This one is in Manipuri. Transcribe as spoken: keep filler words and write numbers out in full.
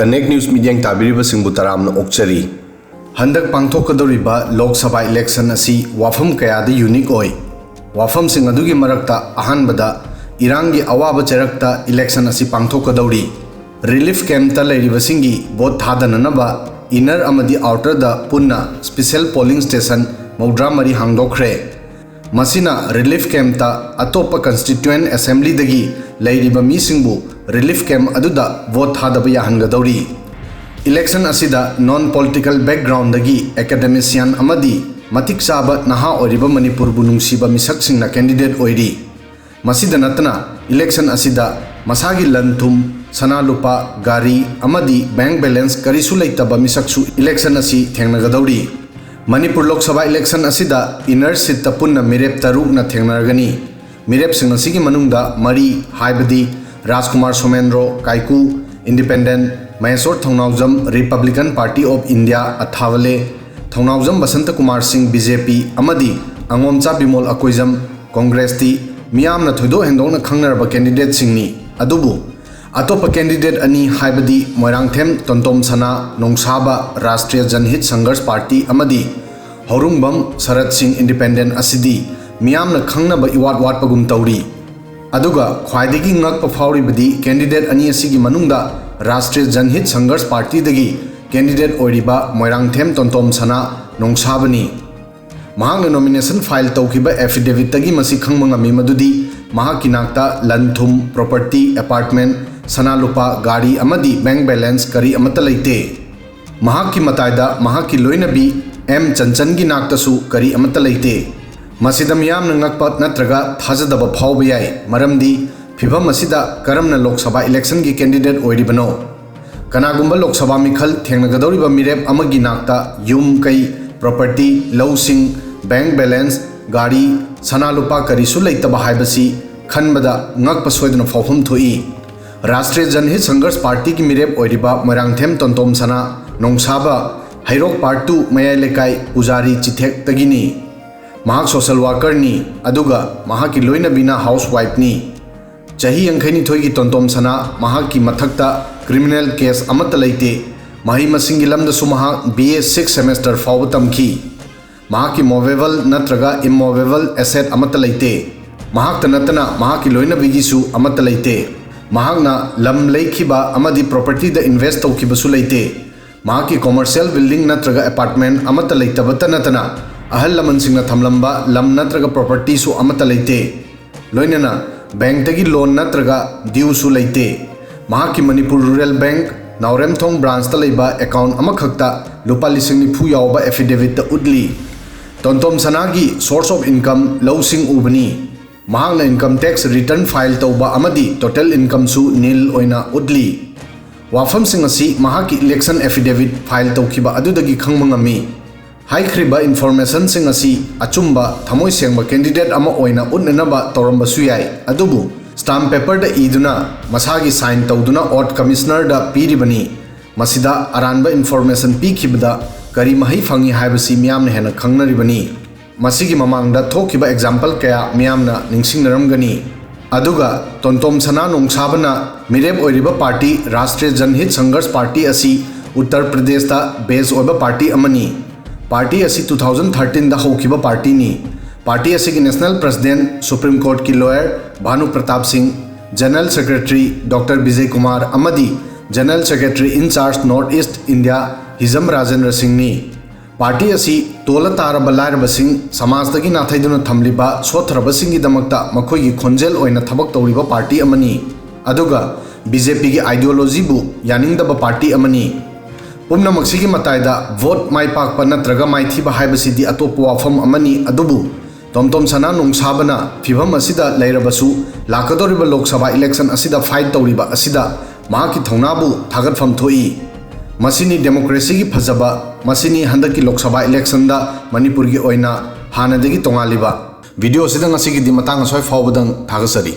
Connect News ꯃꯤꯠꯌꯦꯡ ꯇꯥꯕꯤꯔꯤꯕꯁꯤꯡꯕꯨ ꯇꯔꯥꯝꯅ ꯑꯣꯛꯆꯔꯤ꯫ ꯍꯟꯗꯛ ꯄꯥꯡꯊꯣꯛꯀꯗꯧꯔꯤꯕ ꯂꯣꯛ ꯁꯚꯥ ꯏꯂꯦꯛꯁꯟ ꯑꯁꯤ ꯋꯥꯐꯝ ꯀꯌꯥꯗ ꯌꯨꯅꯤꯛ ꯑꯣꯏ꯫ ꯋꯥꯐꯝꯁꯤꯡ ꯑꯗꯨꯒꯤ ꯃꯔꯛꯇ ꯑꯍꯥꯟꯕꯗ ꯏꯔꯥꯡꯒꯤ ꯑꯋꯥꯕ ꯆꯩꯔꯛꯇ ꯏꯂꯦꯛꯁꯟ ꯑꯁꯤ ꯄꯥꯡꯊꯣꯛꯀꯗꯧꯔꯤ꯫ ꯔꯤꯂꯤꯐ ꯀꯦꯝꯞꯇ ꯂꯩꯔꯤꯕꯁꯤꯡꯒꯤ ꯚꯣꯠ ꯊꯥꯗꯅꯅꯕ ꯏꯅꯔ ꯑꯃꯗꯤ ꯑꯥꯎꯇꯔꯗ ꯄꯨꯟꯅ ꯁ꯭ꯄꯤꯁꯦꯜ ꯄꯣꯂꯤꯡ ꯁ꯭ꯇꯦꯁꯟ ꯃꯧꯗ꯭ꯔꯥ ꯃꯔꯤ ꯍꯥꯡꯗꯣꯛꯈ꯭ꯔꯦ꯫ ꯃꯁꯤꯅ ꯔꯤꯂꯤꯐ ꯀꯦꯝꯞꯇ ꯑꯇꯣꯞꯄ ꯀꯟꯁꯇꯤꯇ꯭ꯌꯨꯌꯦꯟ ꯑꯦꯁꯦꯝꯕ꯭ꯂꯤꯗꯒꯤ ꯂꯩꯔꯤꯕ ꯃꯤꯁꯤꯡꯕꯨ ꯔꯤꯂꯤꯐ ꯀꯦꯝꯞ ꯑꯗꯨꯗ ꯚꯣꯠ ꯊꯥꯗꯕ ꯌꯥꯍꯟꯒꯗꯧꯔꯤ꯫ ꯏꯂꯦꯛꯁꯟ ꯑꯁꯤꯗ ꯅꯣꯟ ꯄꯣꯂꯤꯇꯤꯀꯦꯜ ꯕꯦꯛꯒ꯭ꯔꯥꯎꯟꯗꯒꯤ ꯑꯦꯀꯥꯗꯦꯃꯤꯁꯤꯌꯥꯟ ꯑꯃꯗꯤ ꯃꯇꯤꯛ ꯆꯥꯕ ꯅꯍꯥ ꯑꯣꯏꯔꯤꯕ ꯃꯅꯤꯄꯨꯔꯕꯨ ꯅꯨꯡꯁꯤꯕ ꯃꯤꯁꯛꯁꯤꯡꯅ ꯀꯦꯟꯗꯤꯗꯦꯠ ꯑꯣꯏꯔꯤ꯫ ꯃꯁꯤꯗ ꯅꯠꯇꯅ ꯏꯂꯦꯛꯁꯟ ꯑꯁꯤꯗ ꯃꯁꯥꯒꯤ ꯂꯟ ꯊꯨꯝ, ꯁꯅꯥ ꯂꯨꯄꯥ, ꯒꯥꯔꯤ ꯑꯃꯗꯤ ꯕꯦꯡꯛ ꯕꯦꯂꯦꯟꯁ ꯀꯔꯤꯁꯨ ꯂꯩꯇꯕ ꯃꯤꯁꯛꯁꯨ ꯏꯂꯦꯛꯁꯟ ꯑꯁꯤ ꯊꯦꯡꯅꯒꯗꯧꯔꯤ꯫ ꯃꯅꯤꯄꯨꯔ ꯂꯣꯛ ꯁꯚꯥ ꯏꯂꯦꯛꯁꯟ ꯑꯁꯤꯗ ꯏꯅꯔ ꯁꯤꯠꯇ ꯄꯨꯟꯅ ꯃꯤꯔꯦꯞ ꯇꯔꯨꯛꯅ ꯊꯦꯡꯅꯔꯒꯅꯤ꯫ ꯃꯤꯔꯦꯞꯁꯤꯡ ꯑꯁꯤꯒꯤ ꯃꯅꯨꯡꯗ ꯃꯔꯤ ꯍꯥꯏꯕꯗꯤ Rajkumar Somendro Kaiku, independent, Maheshor Thounaojam, republican party of India, Athawale, Thounaojam Basanta Kumar Singh, B J ꯄꯤ, ꯑꯃꯗꯤ ꯑꯉꯣꯝꯆꯥ ꯕꯤꯃꯣꯜ ꯑꯀꯣꯏꯖꯝ, ꯀꯣꯡꯒ꯭ꯔꯦꯁꯇꯤ, ꯃꯤꯌꯥꯝꯅ ꯊꯣꯏꯗꯣꯛ ꯍꯦꯟꯗꯣꯛꯅ ꯈꯪꯅꯔꯕ ꯀꯦꯟꯗꯤꯗꯦꯠꯁꯤꯡꯅꯤ꯫ ꯑꯗꯨꯕꯨ ꯑꯇꯣꯞꯄ ꯀꯦꯟꯗꯤꯗꯦꯠ ꯑꯅꯤ ꯍꯥꯏꯕꯗꯤ ꯃꯣꯏꯔꯥꯡꯊꯦꯝ ꯇꯣꯟꯇꯣꯝ ꯁꯅꯥ, ꯅꯣꯡꯁꯥꯕ ꯔꯥꯁꯇ꯭ꯔꯤꯌ ꯖꯟꯍꯤꯠ ꯁꯪꯘꯔꯁ ꯄꯥꯔꯇꯤ ꯑꯃꯗꯤ ꯍꯧꯔꯨꯡꯕꯝ ꯁꯔꯠ ꯁꯤꯡ, ꯏꯟꯗꯤꯄꯦꯟꯗꯦꯟꯠ, ꯑꯁꯤꯗꯤ ꯃꯤꯌꯥꯝꯅ ꯈꯪꯅꯕ ꯏꯋꯥꯠ ꯋꯥꯠꯄꯒꯨꯝ ꯇꯧꯔꯤ꯫ ꯑꯗꯨꯒ ꯈ꯭ꯋꯥꯏꯗꯒꯤ ꯉꯛꯄ ꯐꯥꯎꯔꯤꯕꯗꯤ ꯀꯦꯟꯗꯤꯗꯦꯠ ꯑꯅꯤ ꯑꯁꯤꯒꯤ ꯃꯅꯨꯡꯗ ꯔꯥꯁꯇ꯭ꯔꯤꯌ ꯖꯟꯍꯤꯠ ꯁꯪꯘꯔꯁ ꯄꯥꯔꯇꯤꯗꯒꯤ ꯀꯦꯟꯗꯤꯗꯦꯠ ꯑꯣꯏꯔꯤꯕ ꯃꯣꯏꯔꯥꯡꯊꯦꯝ ꯇꯣꯟꯇꯣꯝ ꯁꯅꯥ, ꯅꯣꯡꯁꯥꯕꯅꯤ꯫ ꯃꯍꯥꯛꯅ ꯅꯣꯃꯤꯅꯦꯁꯟ ꯐꯥꯏꯜ ꯇꯧꯈꯤꯕ ꯑꯦꯐꯤꯗꯦꯚꯤꯠꯇꯒꯤ ꯃꯁꯤ ꯈꯪꯕ ꯉꯝꯃꯤ ꯃꯗꯨꯗꯤ ꯃꯍꯥꯛꯀꯤ ꯅꯥꯛꯇ ꯂꯟ ꯊꯨꯝ, ꯄ꯭ꯔꯣꯄꯔꯇꯤ, ꯑꯦꯄꯥꯔꯠꯃꯦꯟꯠ, ꯁꯅꯥ ꯂꯨꯄꯥ, ꯒꯥꯔꯤ ꯑꯃꯗꯤ ꯕꯦꯡꯛ ꯕꯦꯂꯦꯟꯁ ꯀꯔꯤ ꯑꯃꯠꯇ ꯂꯩꯇꯦ꯫ ꯃꯍꯥꯛꯀꯤ ꯃꯇꯥꯏꯗ ꯃꯍꯥꯛꯀꯤ ꯂꯣꯏꯅꯕꯤ ꯑꯦꯝ ꯆꯟꯆꯟꯒꯤ ꯅꯥꯛꯇꯁꯨ ꯀꯔꯤ ꯑꯃꯠꯇ ꯂꯩꯇꯦ꯫ ꯃꯁꯤꯗ ꯃꯤꯌꯥꯝꯅ ꯉꯛꯄ ꯅꯠꯇ꯭ꯔꯒ ꯊꯥꯖꯗꯕ ꯐꯥꯎꯕ ꯌꯥꯏ, ꯃꯔꯝꯗꯤ ꯐꯤꯚꯝ ꯑꯁꯤꯗ ꯀꯔꯝꯅ ꯂꯣꯛ ꯁꯚꯥ ꯏꯂꯦꯛꯁꯟꯒꯤ ꯀꯦꯟꯗꯤꯗꯦꯠ ꯑꯣꯏꯔꯤꯕꯅꯣ? ꯀꯅꯥꯒꯨꯝꯕ ꯂꯣꯛ ꯁꯚꯥ ꯃꯤꯈꯜ ꯊꯦꯡꯅꯒꯗꯧꯔꯤꯕ ꯃꯤꯔꯦꯞ ꯑꯃꯒꯤ ꯅꯥꯛꯇ ꯌꯨꯝ ꯀꯩ, ꯄ꯭ꯔꯣꯄꯔꯇꯤ, ꯂꯧꯁꯤꯡ, ꯕꯦꯡꯛ ꯕꯦꯂꯦꯟꯁ, ꯒꯥꯔꯤ, ꯁꯅꯥ ꯂꯨꯄꯥ ꯀꯔꯤꯁꯨ ꯂꯩꯇꯕ ꯍꯥꯏꯕꯁꯤ ꯈꯟꯕꯗ ꯉꯛꯄ ꯁꯣꯏꯗꯅ ꯐꯥꯎꯐꯝ ꯊꯣꯛꯏ꯫ ꯔꯥꯁꯇ꯭ꯔꯤꯌ ꯖꯟꯍꯤꯠ ꯁꯪꯘꯔꯁ ꯄꯥꯔꯇꯤꯒꯤ ꯃꯤꯔꯦꯞ ꯑꯣꯏꯔꯤꯕ ꯃꯣꯏꯔꯥꯡꯊꯦꯝ ꯇꯣꯟꯇꯣꯝ ꯁꯅꯥ, ꯅꯣꯡꯁꯥꯕ, ꯍꯩꯔꯣꯛ ꯄꯥꯔꯠ ꯇꯨ ꯃꯌꯥꯏ ꯂꯩꯀꯥꯏ ꯄꯨꯖꯥꯔꯤ ꯆꯤꯊꯦꯛꯇꯒꯤꯅꯤ꯫ ꯃꯍꯥꯛ ꯁꯣꯁꯦꯜ ꯋꯥꯔꯀꯔꯅꯤ, ꯑꯗꯨꯒ ꯃꯍꯥꯛꯀꯤ ꯂꯣꯏꯅꯕꯤꯅ ꯍꯥꯎꯁ ꯋꯥꯏꯐꯅꯤ꯫ ꯆꯍꯤ ꯌꯥꯡꯈꯩꯅꯤꯊꯣꯏꯒꯤ ꯇꯣꯟꯇꯣꯝ ꯁꯅꯥ ꯃꯍꯥꯛꯀꯤ ꯃꯊꯛꯇ ꯀ꯭ꯔꯤꯃꯤꯅꯦꯜ ꯀꯦꯁ ꯑꯃꯠꯇ ꯂꯩꯇꯦ꯫ ꯃꯍꯩ ꯃꯁꯤꯡꯒꯤ ꯂꯝꯗꯁꯨ ꯃꯍꯥꯛ ꯕꯤ ꯑꯦ ꯁꯤꯛꯁ ꯁꯦꯃꯦꯁꯇꯔ ꯐꯥꯎꯕ ꯇꯝꯈꯤ꯫ ꯃꯍꯥꯛꯀꯤ movable ꯅꯠꯇ꯭ꯔꯒ immovable asset ꯑꯃꯠꯇ ꯂꯩꯇꯦ꯫ ꯃꯍꯥꯛꯇ ꯅꯠꯇꯅ ꯃꯍꯥꯛꯀꯤ ꯂꯣꯏꯅꯕꯤꯒꯤꯁꯨ ꯑꯃꯠꯇ ꯂꯩꯇꯦ꯫ ꯃꯍꯥꯛꯅ ꯂꯝ ꯂꯩꯈꯤꯕ ꯑꯃꯗꯤ propertyꯗ invest ꯇꯧꯈꯤꯕꯁꯨ ꯂꯩꯇꯦ꯫ ꯃꯍꯥꯛꯀꯤ commercial building ꯅꯠꯇ꯭ꯔꯒ apartment ꯑꯃꯠꯇ ꯂꯩꯇꯕꯇ ꯅꯠꯇꯅ, ꯑꯍꯜ ꯂꯃꯟꯁꯤꯡꯅ ꯊꯝꯂꯝꯕ ꯂꯝ ꯅꯠꯇ꯭ꯔꯒ propertyꯁꯨ ꯑꯃꯠꯇ ꯂꯩꯇꯦ꯫ ꯂꯣꯏꯅꯅ bankꯇꯒꯤ loan ꯅꯠꯇ꯭ꯔꯒ dueꯁꯨ ꯂꯩꯇꯦ꯫ ꯃꯍꯥꯛꯀꯤ ꯃꯅꯤꯄꯨꯔ ꯔꯨꯔꯦꯜ ꯕꯦꯡꯛ ꯅꯥꯎꯔꯦꯝꯊꯣꯡ branchꯇ ꯂꯩꯕ account ꯑꯃꯈꯛꯇ ꯂꯨꯄꯥ ꯂꯤꯁꯤꯡ ꯅꯤꯐꯨ ꯌꯥꯎꯕ affidavitꯇ ꯎꯠꯂꯤ꯫ ꯇꯣꯟꯇꯣꯝ ꯁꯅꯥꯒꯤ source of income ꯂꯧꯁꯤꯡ ꯎꯕꯅꯤ꯫ ꯃꯍꯥꯛꯅ income tax return file ꯇꯧꯕ ꯑꯃꯗꯤ total incomeꯁꯨ nil ꯑꯣꯏꯅ ꯎꯠꯂꯤ꯫ ꯋꯥꯐꯝꯁꯤꯡ ꯑꯁꯤ ꯃꯍꯥꯛꯀꯤ election affidavit file ꯇꯧꯈꯤꯕ ꯑꯗꯨꯗꯒꯤ ꯈꯪꯕ ꯉꯝꯃꯤ꯫ ꯍꯥꯏꯈ꯭ꯔꯤꯕ informationꯁꯤꯡ ꯑꯁꯤ ꯑꯆꯨꯝꯕ, ꯊꯃꯣꯏ ꯁꯦꯡꯕ candidate ꯑꯃ ꯑꯣꯏꯅ ꯎꯠꯅꯅꯕ ꯇꯧꯔꯝꯕꯁꯨ ꯌꯥꯏ, ꯑꯗꯨꯕꯨ stamp paperꯗ ꯏꯗꯨꯅ, ꯃꯁꯥꯒꯤ sign ꯇꯧꯗꯨꯅ oath commissionerꯗ ꯄꯤꯔꯤꯕꯅꯤ꯫ ꯃꯁꯤꯗ ꯑꯔꯥꯟꯕ information ꯄꯤꯈꯤꯕꯗ ꯀꯔꯤ ꯃꯍꯩ ꯐꯪꯏ ꯍꯥꯏꯕꯁꯤ ꯃꯤꯌꯥꯝꯅ ꯍꯦꯟꯅ ꯈꯪꯅꯔꯤꯕꯅꯤ꯫ ꯃꯁꯤꯒꯤ ꯃꯃꯥꯡꯗ ꯊꯣꯛꯈꯤꯕ example ꯀꯌꯥ ꯃꯤꯌꯥꯝꯅ ꯅꯤꯡꯁꯤꯡꯅꯔꯝꯒꯅꯤ꯫ ꯑꯗꯨꯒ ꯇꯣꯟꯇꯣꯝ ꯁꯅꯥ ꯅꯣꯡꯁꯥꯕꯅ ꯃꯤꯔꯦꯞ ꯑꯣꯏꯔꯤꯕ party ꯔꯥꯁꯇ꯭ꯔꯤꯌ ꯖꯟꯍꯤꯠ ꯁꯪꯘꯔꯁ party ꯑꯁꯤ ꯎꯠꯇꯔ ꯄ꯭ꯔꯗꯦꯁꯇ base ꯑꯣꯏꯕ party ꯑꯃꯅꯤ꯫ Party ꯑꯁꯤ two thousand thirteenꯗ ꯍꯧꯈꯤꯕ partyꯅꯤ꯫ Party ꯑꯁꯤꯒꯤ national president, Supreme Courtꯀꯤ lawyer ꯚꯥꯅꯨ Pratap ꯁꯤꯡ, general secretary Doctor Bijay Kumar ꯑꯃꯗꯤ general secretary in charge North East India Hijam Rajendra ꯁꯤꯡꯅꯤ꯫ Party ꯑꯁꯤ ꯇꯣꯜꯂ ꯇꯥꯔꯕ ꯂꯥꯏꯔꯕꯁꯤꯡ, ꯁꯃꯥꯖꯇꯒꯤ ꯅꯥꯊꯩꯗꯨꯅ ꯊꯝꯂꯤꯕ ꯁꯣꯠꯊꯔꯕꯁꯤꯡꯒꯤꯗꯃꯛꯇ ꯃꯈꯣꯏꯒꯤ ꯈꯣꯟꯖꯦꯜ ꯑꯣꯏꯅ ꯊꯕꯛ ꯇꯧꯔꯤꯕ party ꯑꯃꯅꯤ꯫ ꯑꯗꯨꯒ BJPꯒꯤ ideologyꯕꯨ ꯌꯥꯅꯤꯡꯗꯕ party ꯑꯃꯅꯤ꯫ ꯄꯨꯝꯅꯃꯛꯁꯤꯒꯤ ꯃꯇꯥꯏꯗ vote ꯃꯥꯏ ꯄꯥꯛꯄ ꯅꯠꯇ꯭ꯔꯒ ꯃꯥꯏꯊꯤꯕ ꯍꯥꯏꯕꯁꯤꯗꯤ ꯑꯇꯣꯞꯄ ꯋꯥꯐꯝ ꯑꯃꯅꯤ, ꯑꯗꯨꯕꯨ ꯇꯣꯝꯇꯣꯝ ꯁꯅꯥ ꯅꯣꯡꯁꯥꯕꯅ ꯐꯤꯚꯝ ꯑꯁꯤꯗ ꯂꯩꯔꯕꯁꯨ, ꯂꯥꯛꯀꯗꯧꯔꯤꯕ ꯂꯣꯛ ꯁꯚꯥ election ꯑꯁꯤꯗ fight ꯇꯧꯔꯤꯕ ꯑꯁꯤꯗ ꯃꯍꯥꯛꯀꯤ ꯊꯧꯅꯥꯕꯨ ꯊꯥꯒꯠꯐꯝ ꯊꯣꯛꯏ꯫ ꯃꯁꯤꯅꯤ democracyꯒꯤ ꯐꯖꯕ, ꯃꯁꯤꯅꯤ ꯍꯟꯗꯛꯀꯤ ꯂꯣꯛ ꯁꯚꯥ electionꯗ ꯃꯅꯤꯄꯨꯔꯒꯤ ꯑꯣꯏꯅ ꯍꯥꯟꯅꯗꯒꯤ ꯇꯣꯉꯥꯜꯂꯤꯕ꯫ Video ꯑꯁꯤꯗ ꯉꯁꯤꯒꯤꯗꯤ ꯃꯇꯥꯡ ꯑꯁ꯭ꯋꯥꯏ ꯐꯥꯎꯕꯗꯪ ꯊꯥꯒꯠꯆꯔꯤ꯫